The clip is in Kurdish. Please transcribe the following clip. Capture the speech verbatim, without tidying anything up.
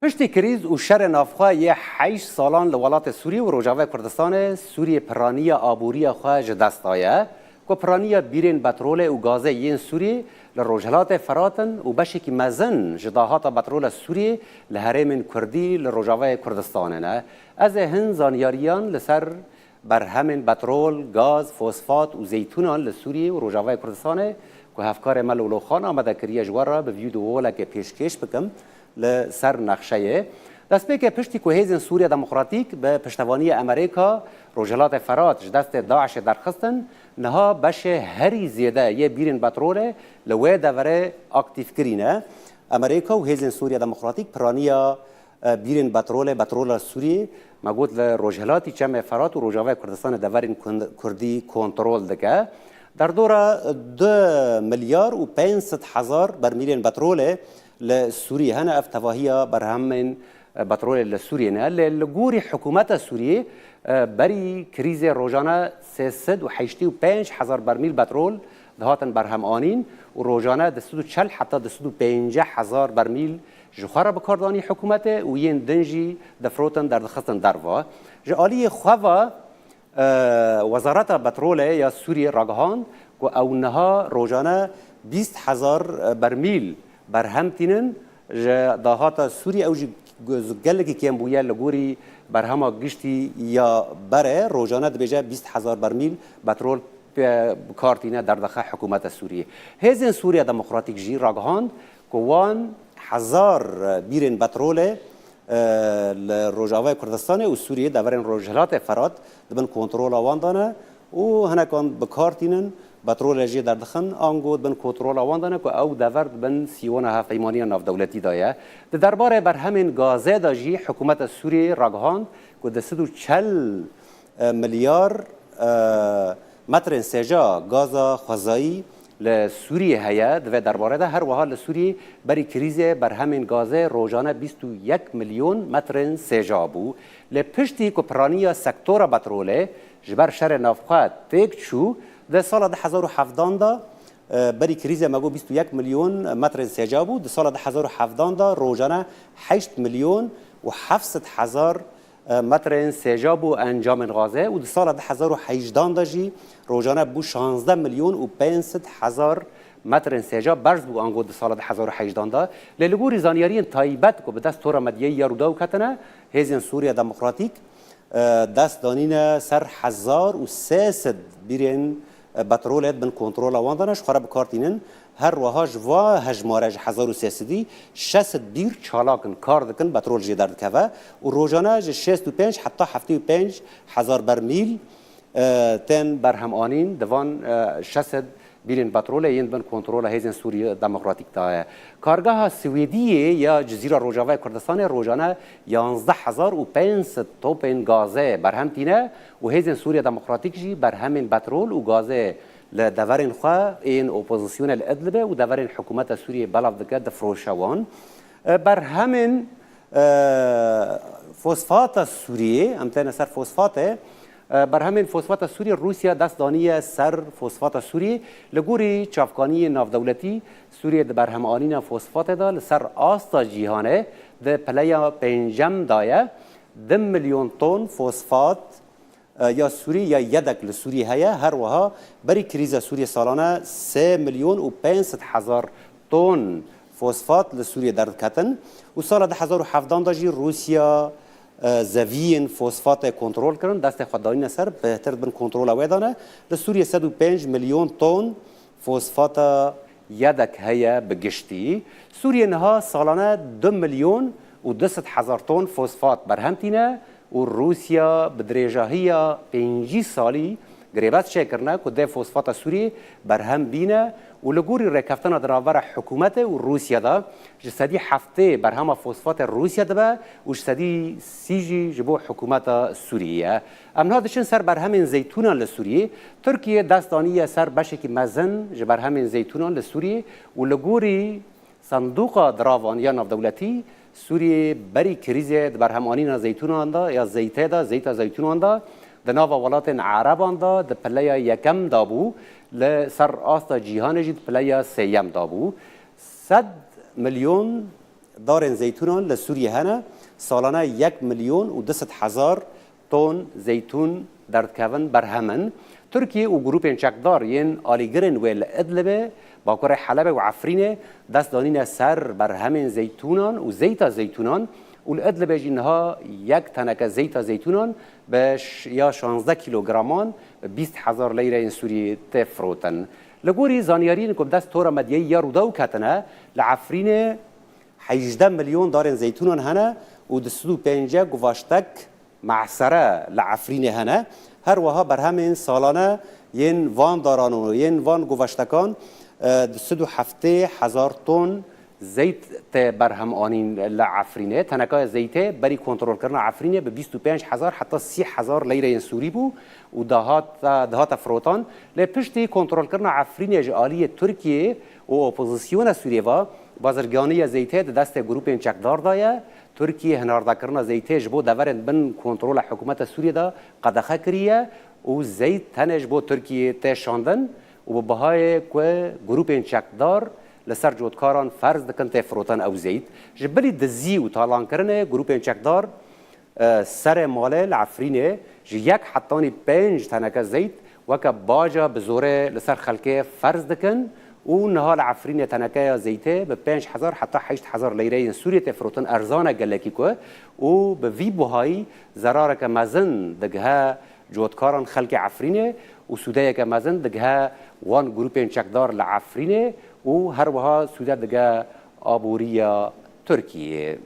Piştî krîz û şerê navxwe yê heşt salan li welatê Sûriyê û Rojavayê Kurdistanê, Sûriyê piraniya aboriya xwe ji dest daye, ku piraniya bîrên petrolê û gazê yên Sûriyê li Rojhilatê Firat in û beşekî mezin ji dahata petrola Sûriyê li herêmên Kurdî li Rojavayê Kurdistanê ne. Ez ê hin zanyariyan li ser berhemên petrol, gaz, fosfat û zeytûnan li Sûriyê û Rojavayê Kurdistanê ku hevkarê me Lolo Xan amade kiriye ji we re bi vîdeo-olekê pêşkêş bikim li ser nexşeyê. Destpêkê piştî ku Hêzên Sûriya Demokratîk bi piştevaniya Amerîka Rojhilatê Ferat ji destê DAIŞê derxistin, niha beşê herî zêde yê bîrên petrolê li wê deverê aktîfkirî ne. Amerîka û Hêzên Sûriya Demokratîk piraniya e, bîrên petrolê, petrola Sûriyê, me got li rojhilatî Çemê Ferat û Rojavayê Kurdistanê deverên kun-, Kurdî kontrol dike. Derdora du milyar û pênc sed hezar bermîlên petrolê li Sûriyê hene. Ev tevahiya berhemên, e, petrolê li Sûriyê ne. Lê li gorî hikûmeta Sûriyê, e, berî krîzê rojane sê sed û heştê û pênc hezar bermîl petrol dihatin berhemanîn û rojane du sed û çel heta du sed û pêncî hezar bermîl ji xwe re bi kar danî hikûmetê û yên din jî difrotin derdixistin derva. Ji aliyê xwe ve, e, Wezareta Petrolê ya Sûriyê ragihand ku ew niha rojane bîst hezar bermîl berhem tînin ji dahata Sûriyê. Ew jî gelekî kêm bûye li gorî berhema giştî ya berê, rojane dibêje bîst hezar bermîl petrol pê bi kar tîne derdixe hikûmeta Sûriyê. Hêzên Sûriya Demokratîk jî ragihand ku wan hezar bîrên petrolê, e, li Rojavayê Kurdistanê û Sûriyê deverên Rojhilatê Ferat di bin kontrola wan de ne û hinekan bi kar tînin, petrolê jê derdixin, ango di bin kontrola wan de ne ku ew dever di bin sîwana hevpeymaniya navdewletî de ye. Di derbarê berhemên gazê de jî hikûmeta Sûriyê ragihand ku du sed û çel e, milyar, e, metrên sêca gaza xwezayî li Sûriyê heye. Di vê derbarê de her wiha li Sûriyê berî krîzê berhemên gazê rojane bîst û yek milyon metrên sêca bû. Lê piştî ku piraniya sektora petrolê ji ber şerê navxwe têk çû, di sala du hezar û hevdan de, e, berî krîzê me got bîst û yek milyon metrên sêca bû. Di sala du hezar û hevdan de rojane heşt milyon û heft sed hezar e, metrên sêca bû encamên gazê û di sala du hezar û hejdan de jî rojane bû şazdeh milyon û pênc sed hezar metrên sêca berz bû ango di sala du hezar û hejdan de. Lê li gorî zanyariyên taybet ku bi dest tora medyayî ya Rûdaw ketine, Hêzên Sûriya Demokratîk, e, dest danîne ser hezar û sê sed bîrên, e, petrolê di bin kontrola wan de ne, ji xwe re bi kar tînin. Her wiha ji va hejmare ji hezar û sê sedî şeş sed bîr çalak in, kar dikin, petrol jê derdikeve û rojane ji şêst û pênc heta heftê û pênc hezar bermîl, e, tên berhemanîn. Di van, e, şeş sed bîrên petrolê yên bin kontrola Hêzên Sûriye Demokratîk de ye. Kargeha Swêdiyê ya Cizîra Rojavayê Kurdistanê rojane yanzdeh hezar û pênc sed topên gazê berhem tîne û Hêzên Sûriye Demokratîk jî berhemên petrol û gazê li deverên xwe ên opozisyonê li Idlibê û deverên hikûmeta Sûriyê belav dike, difroşe wan. E, berhemên, e, fosfata Sûriyê, em têne ser fosfatê, e, berhemên fosfata Sûriyê, Rûsya dest daniye ser fosfata Sûriyê. Li gorî çavkaniyên navdewletî, Sûriyê di berhemanîna fosfatê de li ser asta cîhanê di pileya pêncem de ye. Du milyon ton fosfat e, ya Sûrî ya yedek li Sûrî heye. Her wiha berî krîza Sûrî salane sê milyon û pênc sed hezar ton fosfat li Sûrî derdiketin û sala du hezar û hevdan de jî Rûsya, e, zeviyên fosfatê kontrol kirin, destê xwe danîne ser, bêhtir bin kontrola wê de ne. Li Sûrî sed û pênc milyon ton fosfata yedek heye bi giştî. Sûriyê niha salane du milyon û du sed hezar ton fosfat berhem tîne û Rûsya bi dirêjahiya pêncî salî girêbest çêkirine ku dê fosfata Sûriyê berhem bîne û li gorî rêkeftina di navbera hikûmetê û Rûsya de ji sedî heftê berhema fosfatê Rûsya dibe û ji sedî sî jî ji bo hikûmeta Sûriyê ye. Em niha diçin ser berhemên zeytûnan li Sûriyê. Tirkiye dest daniye ser beşekî mezin ji berhemên zeytûnan li Sûriyê û li gorî Sendûqa Diravan ya Navdewletî, Sûriyê berî krîzê di berhemanîna zeytûnan de ya zeytê de, zeyta zeytûnan de, di nava welatên Ereban de di pileya yekem de bû, li ser asta cîhanê jî di pileya sêyem de bû. Sed milyon darên zeytûnan li Sûriyê hene, salane yek milyon û du sed hezar ton zeytûn derdikevin berhem in. Tirkiye û grûpên çekdar yên alîgirên wê li Idlibê, Bakurê Helebê û Efrînê dest danîne ser berhemên zeytûnan û zeyta zeytûnan û li Idlibê jî niha yek teneke zeyta zeytûnan bi ş-, ya şazdeh kîlograman bi bîst hezar leyreyên Sûrî tê firotin. Li gorî zanyariyên ku bi dest tora medyayî ya Rûdaw ketine, li Efrînê hejdeh milyon darên zeytûnan hene û du sed û pêncî guvaştek mesere li Efrînê hene. Her wiha berhemên salane yên van daran û yên van guvaştekan, e, du sed û heftê hezar ton zeyt tê berhem anîn li Efrînê. Tenekaya zeytê berî kontrolkirina Efrînê bi bîst û pênc hezar heta sî hezar leyreyên Sûrî bû û dahata, dihate firotan. Lê piştî kontrolkirina Efrînê ji aliyê Tirkiyê û opozisyona Sûriyê ve, bazirganiya zeytê di destê grûpên çekdar de ye. Tirkiye hinardekirina zeytê ji bo deverên bin kontrola hikûmeta Sûriyê de qedexe kiriye û zeyt tenê ji bo Tirkiyê tê şandin û bi bihayê ku grûpên çekdar li ser cotkaran ferz dikin tê firotin ew zeyt. Ji bilî dizî û talankirinê grûpên çekdar, e, serê malê li Efrînê ji yek hetanî pênc teneke zeyt weke baca bi zorê li ser xelkê ferz dikin û niha li Efrînê tenekeya zeytê bi pênc hezar heta heşt hezar leyreyên Sûriyê tê firotin, erzan e gelekî ku û bi vî buhayî zerareke mezin digihe cotkaran xelkê Efrînê û sûdeyeke mezin digihe wan grûpên çekdar li Efrînê û her wiha sûde digihe aboriya Tirkiyê.